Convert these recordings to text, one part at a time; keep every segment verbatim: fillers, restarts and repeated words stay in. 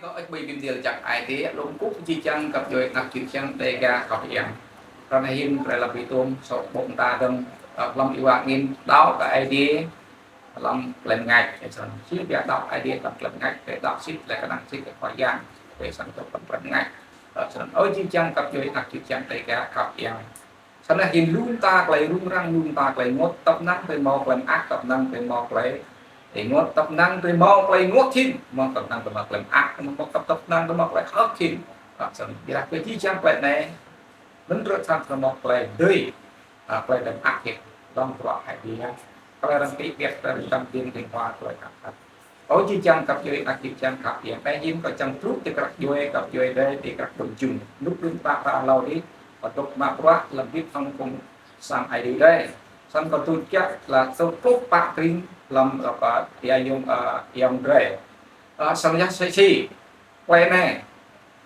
Ơ ƀuh bi mni lač jăk Aê Diê, lŏ kkuh jih jang găp djuê anak čư̆ čhiăng Dega khăp yang. Ară anei hĭn brei lăm bi tuôm, sŏk ƀô̆ mta dơ̆ng, ơ, hlăm êwa angĭn, đăo kơ Aê Diê, hlăm klei mngač, ơ, snăn. Si pia đăo Aê Diê hlăm klei mngač, drei đăo sĭt, leh knang sĭt kơ Khua Yang, drei srăng dôk hlăm klei mngač. Ơ, snăn. Ơ jih jang găp djuê anak čư̆ čhiăng Dega khăp yang. Snăn hĭn lu mta klei rŭng răng, lu mta klei ênguôt, tăp năng drei mâo klei mơak, tăp năng drei mâo klei ênguôt, tăp năng drei mâo klei ênguôt hĭn, mâo tăp năng drei mâo klei mơak, mâo tăp, tăp năng drei mâo klei hơ̆k hĭn. Ơ, snăn. Ƀiădah kơ jih jang klei anei, mĭn rŭt srăng mâo klei dưi, ơ, klei drei mơak hĭn, hlăm bruă Aê Diê. Klei arăng ti ƀiădah drei čăm dĭng dĭng hua klei khăp. Ơ jih jang găp djuê anak čư̆ čhiăng khăp yang. Anei hĭn kâo čiăng truh ti krăk djuê, găp djuê drei ti krăk ƀuôn jŭm. Ênuk đưm tă hlâo dih, kâo dôk mă bruă hlăm bĭt hŏng phung sang Aê Diê drei. Snăn kâo tŭ kiă lač tŭ pluh pă tring hlăm, ơ, ya yŏng, ơ, yŏng drei. Ơ, snăn yơh msĕ si klei anei,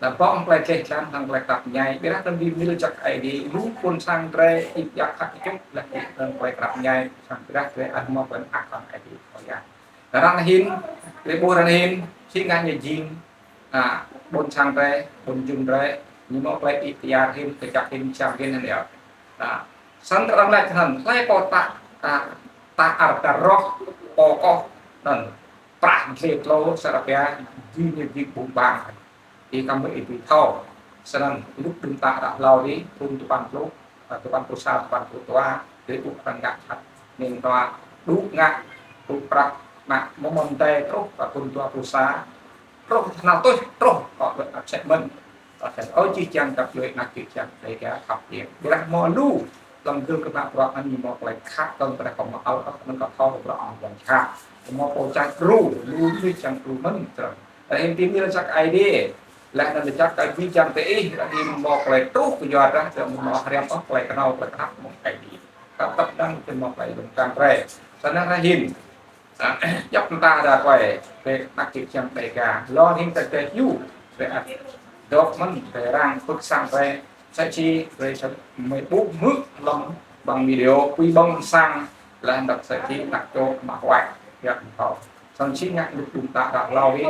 lač bŏ hŏng klei dleh dlan, hŏng klei knap mñai, ƀiădah hlăm bi mni lač jăk Aê Diê, lu ƀuôn sang drei, ih yak hăk čŭk, lač ih hlăm klei knap mñai, sang ƀiădah drei ăt mâo klei mơak hlăm Aê Diê Khua Yang. Ară anei hĭn, drei ƀuh ară anei hĭn, si ngă ñu jing, ơ, ƀuôn sang drei, ƀuôn jŭm drei, ñu mâo klei ih tiar hĭn, kjăp hĭn, čăm hĭn, hĭn yơh. Ơ, snăn arăng lač hŏng, hlei pô tă, ơ, tă ar tar roh, pô koh, anăn, prah dliê tlô, srăng pia, jing ñu jing bung bang. Ih kăm mơ̆ ih bi thâo. Snăn, ênuk đưm tă hlâo dih, thŭn dua păn pluh, ơ, dua păn pluh sa, dua păn pluh dua, drei ƀuh arăng ngă jhat. Ning tua, đŭ ngă, đŭ prăk, ngă mơ̆ng mdei truh, ơ, thŭn dua pluh sa, truh, knhal tuč, truh, kơ ƀuh ăt sĕ mơ̆n. Ơ, snăn, ơ jih jang găp djuê anak čư̆ čhiăng Dega khăp yang. Ƀiădah mâo lu, hlăm gưl kơ mă bruă anăn ñu mâo klei khăp, tơl ƀiădah kâo mâo ăl, ơ, anăn kâo thâo bruă ăl yang jhat. Mâo pô čăt đru, lu mnuih čiăng đru mơ̆n, snăn. Ară hĭn bi mni lač jăk Aê Diê. Leh anăn lač jăk kơ jih jang diih, ară hĭn mâo klei truh kyuadah drei mâo hriăm ôh klei knhâo, klei knhăk mơ̆ng Aê Diê. Kơ tăp năng drei mâo klei lông dlăng drei. Snăn ară hĭn, ơ, djăp mta đa klei, drei anak čư̆ čhiăng Dega. Lŏ hĭn kơ drei hiu, drei ăt dôk mơ̆n, drei răng pưk sang drei, msĕ si drei srăng mâo ƀuh hmư̆ hlăm băng video, pui ƀơ̆ng sang, leh anăn msĕ si anak čô mă huăi, yak thâo. Snăn si ngă ênuk đưm tă hlâo dih,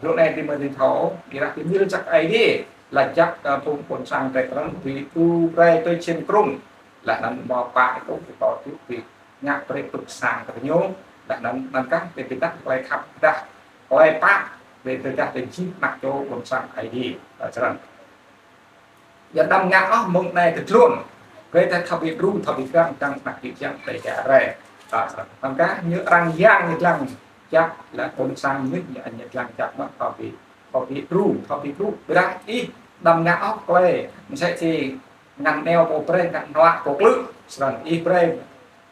dŏ anei drei mâo dưi thâo, ƀiădah bi mni lač jăk Aê Diê, lač jăk, ơ, phung ƀuôn sang drei krăn, bi tu brei tui čĭn krŭng, leh anăn mâo pă êtuh, êtuh tu bi ngă brei pưk sang kơ ñu, leh anăn, anăn kah, bi ƀiădah klei khăp ƀiădah, klei pă, bi ƀiădah drei jing anak čô ƀuôn sang Aê Diê, ơ, snăn. Yua đăm ngă ôh mơ̆ng anei kơ tluôn. Brei drei thâo bi đru, thâo bi grăng, dăng anak čư̆ čhiăng Dega drei. Ơ, snăn. Anăn kah ñu arăng yang ñu dlăng jăk, leh ƀuôn sang mnuih ñu, ñu dlăng jăk mơh thâo bi, thâo bi đru, thâo bi đru. Ƀiădah ih đăm ngă ôh klei, msĕ si ngăn neo pô brei, ngăn hnuă pô klư̆. Snăn ih brei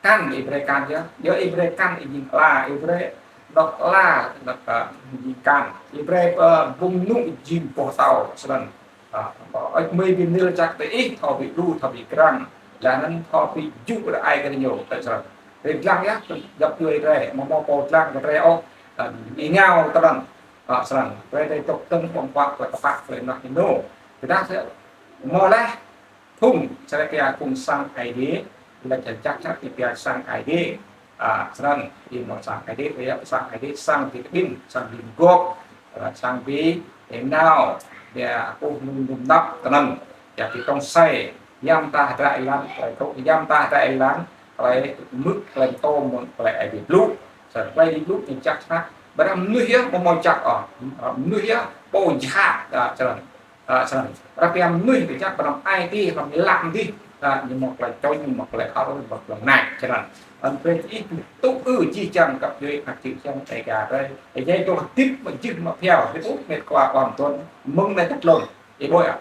kăn, ih brei kăn yơh. Yơh ih brei kăn, ih jing ala, ih brei dôk ala, dôk, ơ, jing kăn. Ih brei, ơ, bŭng nŭ jing boh tâo, snăn. Ơ, ơ, ơ, mâo bi mni lač jăk diih, thâo bi đru, thâo bi grăng. Leh anăn thâo bi jŭ rơai kơ ñu, ơ, snăn. Drei dlăng yơh, găp djuê drei, amâo mâo pô dlăng kơ drei ôh, ơ, êngao tơdah. Ơ, snăn. Drei, drei dôk dơ̆ng ƀơ̆ng huă, klei kpă, klei mnah ênô. Tơdah mâo leh, phung, srăng pia phung sang Aê Diê, lač jăk jăk pia sang Aê Diê. Ơ, snăn, ih mâo sang Aê Diê, pia sang Aê Diê, sang bi kƀĭn, sang bi mguôp, ơ, sang bi ênao, pia kkuh hnŭm hnŭm năp, tơnăn, ya bi tŏng sei, ya mta hdră êlan, klei tŭ, ya mta hdră êlan, klei mŭt, klei mtô, mơ̆ng klei Aê Diê blŭ. Snăn klei Aê Diê blŭ, ñu jăk snăk. Ƀiădah mnuih yơh, amâo mâo jăk ôh. Ơ, mnuih yơh, pô jhat, ơ, snăn. Ơ, snăn. Ară pia mnuih kơ jăk ƀiădah ai tiê hlăm êlam dih. Ơ, ñu mâo klei čŏng, ñu mâo klei ăl, ñu mâo klei mngač, snăn. Anăn brei ih tŭ ư jih jang găp djuê anak čư̆ čhiăng Dega drei. Êjai dôk hdĭp mă jih mă phiâo, hdĭp ŭt mĕt kua ƀuôn tuôn, mơ̆ng anei kơ tluôn. Ih ƀuh yơh.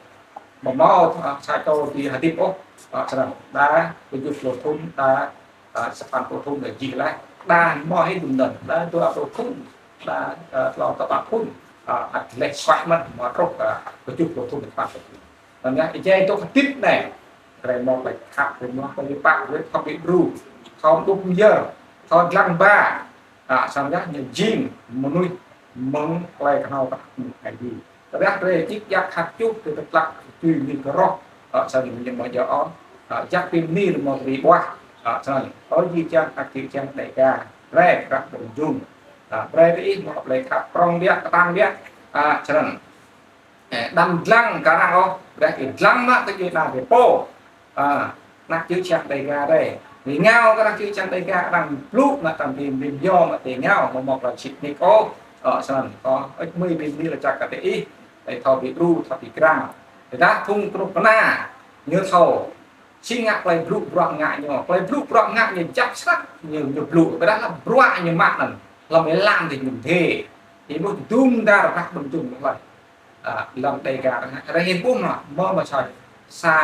Amâo mâo, ơ, sa čô dưi hdĭp ôh. Ơ, snăn. Đa kjuh pluh thŭn, đa, ơ, sapăn pluh thŭn đa jih leh. Đa mâo hĭn dŭm anăn. Đa dua pluh thŭn. Đa, ơ, tlâo pluh pă thŭn. Ơ, ăt leh suaih mơh, mâo truh, ơ, kjuh pluh thŭn, sapăn pluh thŭn. Anăn yơh, êjai dôk hdĭp anei. Drei mâo klei khăp, drei mâo klei pă, drei thâo bi đru, thâo đup myơr, thâo dlăng ba. Ơ, snăn yơh, ñu jing mnuih mơ̆ng klei knhâo kơ Aê Diê. Tơdah drei čĭk yak hăk čuh, drei tơtlăk tui mnuih kơ roh. Ơ, snăn ñu mâo djŏ ôh. Ơ, jăk bi mni leh mâo bi ƀuah. Ơ, snăn. Ơ jih jang anak čư̆ čhiăng Dega. Brei krăp ƀuôn jŭm. Ơ, brei diih mâo klei khăp prŏng biă, ktang biă. A, snăn. Ơ, đăm dlăng kơ arăng ôh, ƀiădah ih dlăng mă kơ djuê ana drei pô. A, anak čư̆ čhiăng Dega drei. Êngao kơ anak čư̆ čhiăng Dega arăng blŭ mă tăm bi bi mjô mă ti êngao, amâo mâo klei sĭt nik ôh. Ơ, snăn, kâo ăt mĭn bi mni lač jăk kơ diih, diih thâo bi đru, thâo bi grăng. Tơdah phung knŭk kna, ñu thâo, si ngă klei blŭ bruă ngă ñu, klei blŭ bruă ngă ñu jăk snăk, ñu, ñu blŭ. Ƀiădah hlăm bruă ñu mă anăn, hlăm êlan diñu mdê. Ih ƀuh dŭm dar dah ƀuôn dŭm hlei. A, hlăm Dega arăng, arăng hĭn ƀuh mă, mâo mă sa, sa,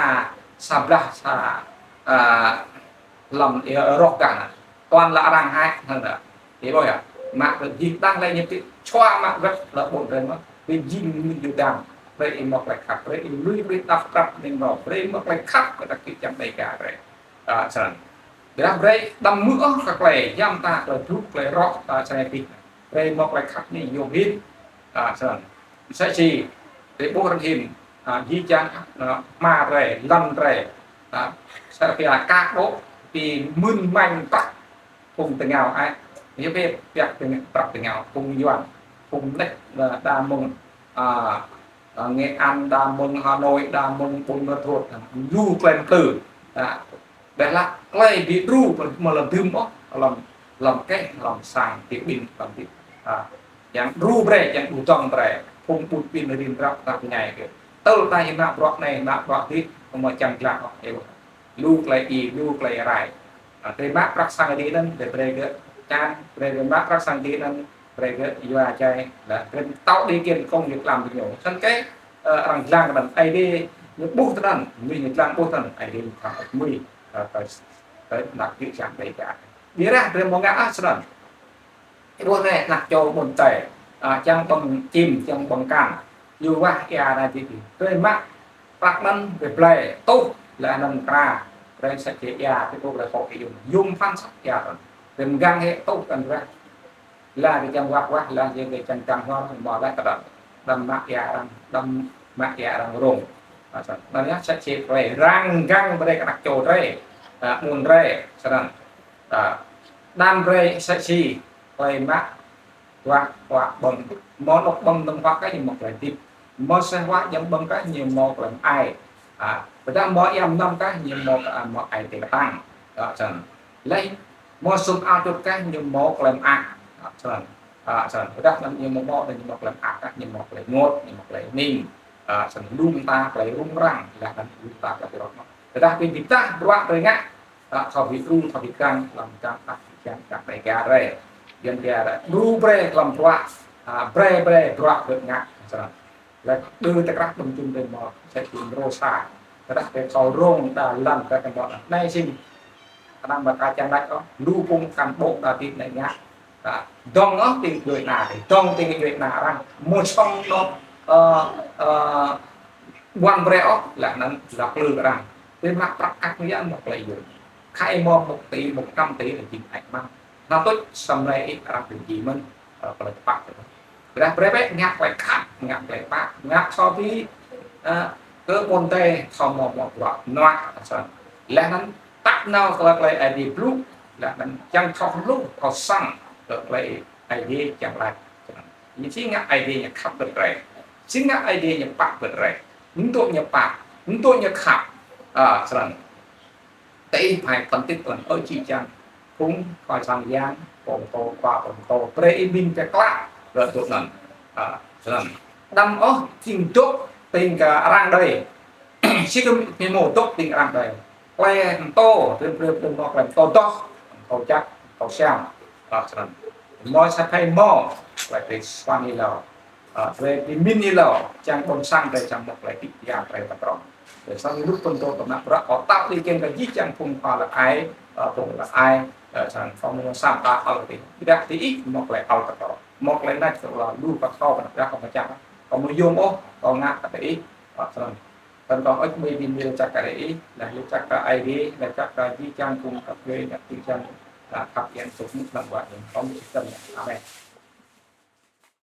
sa blah, sa, a, hlăm, ơ, roh gah anăn. Toàn là arăng hĕ, anăn. Ih ƀuh yơh, mă kơ jih dăng leh ñu ti, čua mă wăt leh ƀuôn drei mơh, bi jing mnuih Yuđa, brei ih mâo klei khăp, brei ih lui brei đăp prăp ning mâo, brei mâo klei khăp kơ anak čư̆ čhiăng Dega drei. A, snăn. Ƀiădah brei đăm mưh ôh kơ klei, ya mta klei blŭ, klei roh, a, snei pih. Brei mâo klei khăp ning yuôm hĭn. A, snăn. Msĕ si, drei ƀuh arăng hĭn, a, jih jang, a, hma drei, lăn drei, a, sa pia kak đôk, ti mưn mañ prăk, phung têngao ai, ñu bi piak têng-, prăk têngao, phung Yuăn, phung nĕ, a, đa mơ̆ng, a, a, Nghệ An, đa mơ̆ng Hà Nội, đa mơ̆ng Buôn Ma Thuột, a, lu klei mplư, a, ƀiădah klei bi đru mâo lŏ dưm ôh, hlăm, hlăm keh, hlăm sang, ti ƀĭn, hlăm ti, a, yang đru brei, yang đru dŏng brei, phung ƀun ƀĭn rin drăp, drăp ñai kơ. Tơl ta ih mă bruă anei, mă bruă dih, amâo čiăng dlăng ôh, ơ. Lu klei i, lu klei rai. A, drei mă prăk sang Aê Diê anăn, drei brei gơ̆ čan, drei, drei mă prăk sang Aê Diê anăn, brei gơ̆ yua jai, leh drei tao điều kiện công việc làm diñu. Snăn kơ, ơ, arăng dlăng anăn, Aê Diê ñu ƀuh tinăn, mnuih ñu dlăng ƀuh tinăn, Aê Diê ñu khăp mnuih, ơ, kơ, kơ anak čư̆ čhiăng Dega. Ƀiădah drei amâo ngă ôh snăn. Ih ƀuh anei, anak čô ƀuôn Tây, a, čiăng ƀơ̆ng čĭm, čiăng ƀơ̆ng kan. Ñu wah êa anăn ti ti. Drei mă prăk anăn, drei blei, tuh, leh anăn kra. Drei sĭt êa, ti ƀuh drei hŏk êyŭm. Yuôm phăn sĭt êa anăn. Drei mgang hĕ tuh kăn drei. Leh drei čiăng wah wah, leh drei čiăng čiăng hua, mâo leh kơ đăm. Đăm mă êa arăng, đăm mă êa arăng rông. A, snăn. Anăn yơh, sĭt sĭt klei răng mgang brei kơ anak čô drei. A, ƀuôn drei, snăn. A, đăm brei sĭt si, klei mă, huă, huă ƀơ̆ng. Mâo anôk ƀơ̆ng dơ̆ng huă kơ ñu mâo klei hdĭp. Mâo asei huă jăm ƀơ̆ng kơ ñu mâo klei mơai. A, ƀiădah mâo êa mnăm kơ ñu mâo, a, mâo ai tiê ktang. A, snăn. Leh, mâo sum ao čŭt kơ ñu mâo klei mơak. A, snăn. A, snăn. Ƀiădah anăn ñu mâo mâo, ñu mâo klei mơak kơ ñu mâo klei ênguôt, ñu mâo klei hnĭng. A, snăn lu mta klei rŭng răng, leh anăn lu mta klei bi rŏk mă. Tơdah bi bi tah bruă drei ngă, a, thâo bi đru, thâo bi grăng, hlăm čang tah čang čang Dega drei. Yuăn pia đru brei hlăm bruă, a, brei brei bruă gơ̆ ngă, snăn. Leh đơ tơkrah ƀơ̆ng čŭn drei mâo, sĭt ƀĭn rô sa. Tơdah drei thâo rông đa lăn kơ kăn mâo anei sĭt. Knang mă ka čiăng lač ôh, lu phung cán bộ đa ti anei ngă. A, dŏng ôh ti djuê ana, dŏng ti djuê ana arăng. Mâo sŏng dŏng, ơ, ơ, ƀuăn brei ôh, leh anăn lăk lư arăng. Ti mă prăk kăk ñu ya mâo klei yuôm. Khai mâo một tỷ, một trăm tỷ là jing ai măng. Nao tuč samlei ih arăng bi jing mơ̆n, ơ, klei tpă. Ƀiădah brei bĕ ngă klei khăp, ngă klei pap, ngă thâo bi, ơ, kơ ƀuôn Tây thâo mâo mâo bruă nuă, snăn. Leh anăn tăp nao klei klei Aê Diê blŭ, leh anăn čiăng thâo hluh, thâo săng, kơ klei Aê Diê čiăng lač. Snăn. Ñu si ngă Aê Diê ñu khăp kơ drei. Si ngă Aê Diê ñu pap kơ drei. Mtŭ ñu pap, mtŭ ñu khăp. A, snăn. Ti ih phải phân tích leh ơ jih jang. Phung khua sang yang, pô mtô, khua pô mtô. Brei ih mĭn pia klă, leh dôk anăn. A, snăn. Đăm ôh, tĭng dôk, tĭng kơ arăng đei. Si kơ mĭ mô dôk tĭng arăng đei. Klei mtô, brei, brei, brei mâo klei mtô doh, mtô jăk, mtô siam. A, snăn. Mâo sa thei mâo, klei drei suan êlâo. A, drei bi mĭn êlâo, čiăng ƀuôn sang drei čiăng mâo klei hdĭp ya drei tơkrŏng. Drei srăng lu pơtô kơ mă bruă, kâo tăp ih čiăng kơ jih jang phung khua leh ai, a, phung leh ai, a, srăng phung mâo sa mta ăl ti. Ƀiădah ti ih mâo klei ăl tơkrŏng. Mâo klei nač kơ lu kơ thâo kơ ƀiădah kơ mâo čiăng. Kâo amâo yuôm ôh, kâo ngă kơ ti ih, a, snăn. Tăn kâo ăt mĭn bi mni lač jăk kơ ih, lač jăk kơ Aê Diê, lač jăk kơ jih jang phung kăp djuê, jih jang, a, khăp yang suk mŭt lăm wa yang kâo mĭn. Amen.